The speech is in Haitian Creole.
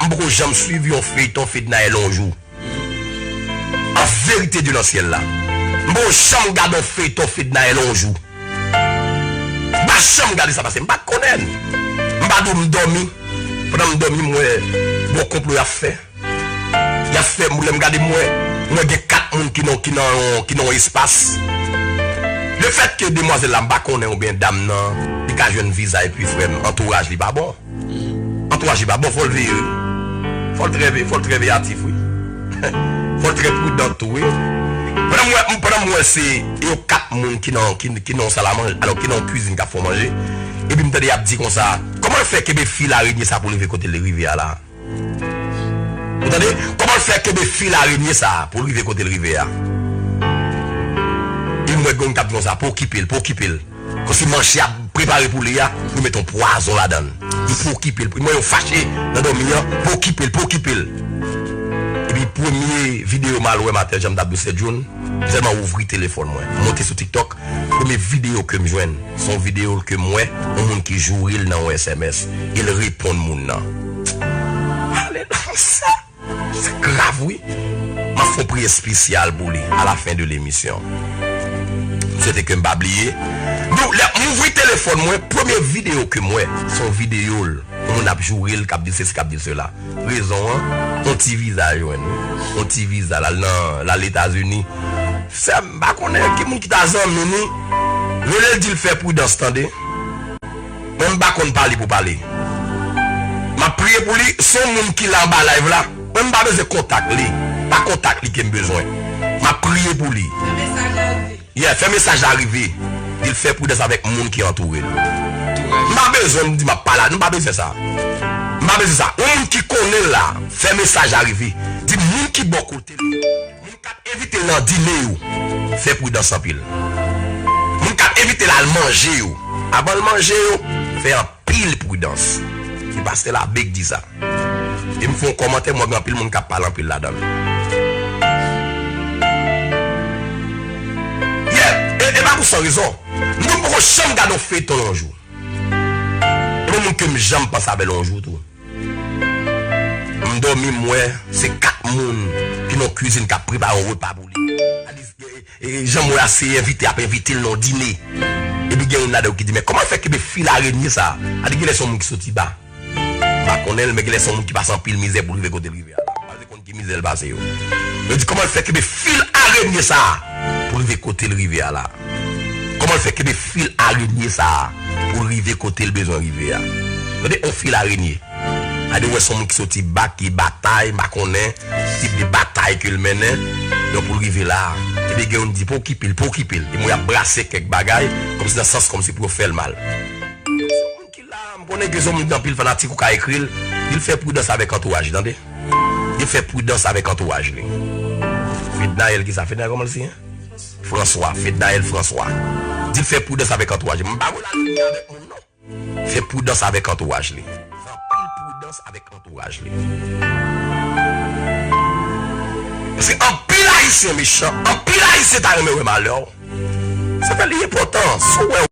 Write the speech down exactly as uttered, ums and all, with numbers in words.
M poko janm swiv yon feyton Fednaelle yon jou. An verite de nan syèl la. M poko janm gade yon feyton Fednaelle yon jou. M pa janm gade sa pase. M pa konnen. M pa di w m dòmi. Pandan m dòmi, m wè gwo konplo y ap fè. Y ap fè, lè m gade, m wè, m wè gen kat moun ki nan, ki nan, ki nan yon espas. Lefètke demwazèl la, m pa konnen oubyen dam nan, li ka jwenn viza epi frè m, antouraj li pa bon. Antouraj li pa bon, fò l veye wi. Fò l trè veye, fò l trè veyatif wi. Fò l trè pridan tou wi. Pandan m wè, pandan m wè se yo kat moun ki nan, ki, ki nan yon sal a manje, alò ki nan yon kwizin k ap fè manje. Epi m tande y ap di konsa, kòman l fè kenbe fil arenye sa pou l rive kote l rive a la? Ou tande? Kòman l fè kenbe fil arenye sa a pou l rive kote l rive a? Epi m wè gen moun k ap di konsa, pa okipe l, pa okipe l. Kòmsi manchè ap prepare pou li a, pou l met yon pwazon ladan l. Li pa okipe l. Mwen yo fache nan dòmi an, pa okipe l, pa okipe l. Epi premye videyo m al wè maten, jan m t ap di w sèt June, m sèlman ouvri telefòn mwen. M monte sou TikTok, premye videyo ke m jwenn, se yon videyo ke m wè, yon moun ki joure l nan yon S M S, e l reponn moun nan. Alelouya! Se grav wi. M ap fè yon priyè espesyal pou li alafen de lemisyon. M swete ke m pa bliye. Donk, lè m ouvri telefòn mwen, premye videyo ke m wè, se yon videyo l. Yon moun ap joure l, k ap di l sesi, k ap di l sela. Rezon an, yon ti viza l jwenn wi. Yon ti viza l al nan, l al Etazini. Sè m, m pa konnen ki moun ki ta zanmi ni. Rele l di l fè pridans tande. Mwen m pa konn pale pou pale. M ap priye pou li, se yon moun ki la anba live la. Mwen m pa bezwen kontak li. Pa kontak li ke m bezwen. M ap priye pou li. Fè mesaj la rive. Yeah, fè mesaj la rive. Di l fè pridans avèk moun ki antoure l. M pa bezwen m di m ap pale a, m pa bezwen sa. M pa bezwen sa. Yon moun ki konnen l la, fè mesaj la rive. Di moun ki bò kote l yo. Moun k ap envite l nan dine yo, fè pridans anpil. Moun k ap envite l al manje yo, avan l manje yo, fè anpil pridans. Se pastè Labe k di sa. E m fè yon kòmantè, m wè gen anpil moun k ap pale anpil ladan l. Yeah, e, e pa pou san rezon. M di w m poko janm gade yon feyton yon jou. E yon moun ke m janm panse avè l yon jou tou. M dòmi, m wè se kat moun ki nan kwizin k ap prepare yon repa pou li. Sa di, e, e, jan m wè a, se envite ap envite l nan dine. Epi gen youn ladan yo ki di, men kòman l fè kenbe fil arenye sa a? Sa di, genlè se yon moun ki soti ba. M pa konnen l, men genlè se yon moun ki pase anpil mizè pou l rive kote l rive a la. M pa vle konn ki mizè l pase yo. Yo di, kòman l fè kenbe fil arenye sa a pou l rive kote l rive a la? Kòman l fè kenbe fil arenye sa a pou l rive kote l bezwen rive a? Tande, yon fil arenye. Gade, ou wè se yon moun ki soti ba, ki batay, m pa konnen tip de batay ke l mennen. Donk, pou l rive la a, epi gen youn di, pa okipe l, pa okipe l. Epi moun ap brase kèk bagay, kòmsi nan sans, kòmsi pou yo fè l mal. Ki la, m konnen ke se yon moun ki gen anpil fanatik, ou ka ekri l, di l fè pridans avèk antouraj li, tande. Di l fè pridans avèk antouraj li. Fednaelle, kisa? Fednaelle, kòman l siyen? François, Fednaelle François. Di l fè pridans avèk antouraj li. M pa wè l al byen avèk moun, non. Fè pridans avèk antouraj li. Fè anpil pridans avèk antouraj li. Paske anpil Ayisyen mechan, anpil Ayisyen ta renmen wè malè w. Sa fè li enpòtan, si w wè